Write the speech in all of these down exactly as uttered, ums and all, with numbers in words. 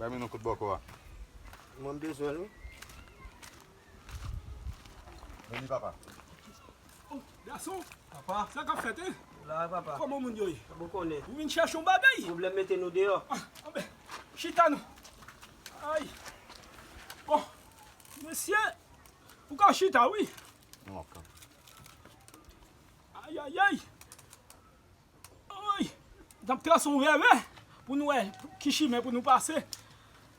Kami, nou kout bòkò a. Mwen, m bezwen l, wi. Vini, papa. Oh, gason. Papa. Sa k ap fèt, en? La, papa. Kòman moun yo ye? Ou konnen. Ou vin chèche yon bagay? Pwoblèm mete nou deyò. Ah, anben, chita non. Ay. Bon, mesye, ou ka chita, wi. Ok. Ay, ay, ay. Oy! N ap trase yon vèvè pou nou wè ki chimen pou nou pase.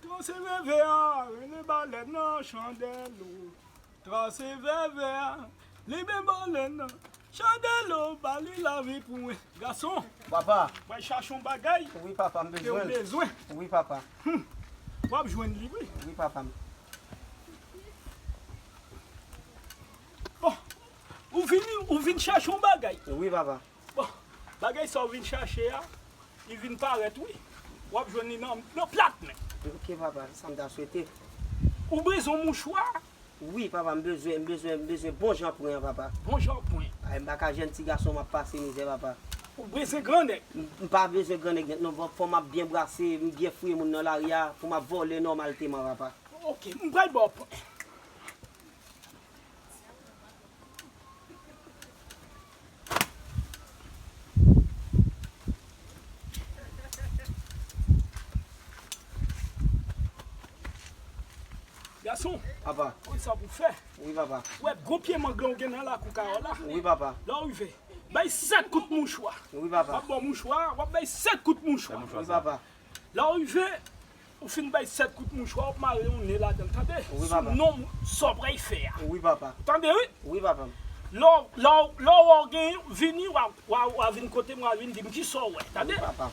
Trase vèvè a, rele balèn nan, chandèlo. Trase vèvè a, limen balèn nan, chandèlo, ba li lavi pou mwen. Gason, papa, mwen chache yon bagay. Wi, papa, m bezwen. Ke w bezwen. Wi, papa. Hmm. W ap jwenn li, wi. Wi, papa. Bon, ou vini, ou vin chache yon bagay. Wi, papa. Bon, bagay sa w vin chache a, li vin parèt, wi. W ap jwenn li nan, nan plat men. Ok, papa, sa m ta swete. Ou bezwen mouchwa? Wi, papa, m bezwen, m bezwen, m bezwen bon jan pwen an, papa. Bon jan pwen. Ay, m pa ka jwenn ti gason, m ap pase mizè, papa. Ou bezwen gran nèg? M, m pa bezwen gran nèg nèt, non, fò m ap byen brase, m byen fouye moun nan lari a, pou m ap vòlè nòmalteman, papa. Ok, m pral ba w pwen. Gason, papa, konn sa pou fè. Wi, papa. Ou wè gwo pye mang lan ou gen nan lakou kay la? Wi, papa. Lè w rive, bay sèt kout mouchwa. Wi, papa. W ap ba w mouchwa, w ap bay sèt kout mouchwa. Wi, papa. Lè w rive, ou fin bay sèt kout mouchwa, w ap mare yon nen ladan l, tande? Wi, papa. Sou non sa w pral fè a. Wi, papa. Tande, wi? Wi, papa. Lè w, lè w, lè w wè w genyen, vini, w a, w a, w a vin kote mwen, w a vin di m kisa w wè, tande? Wi, papa.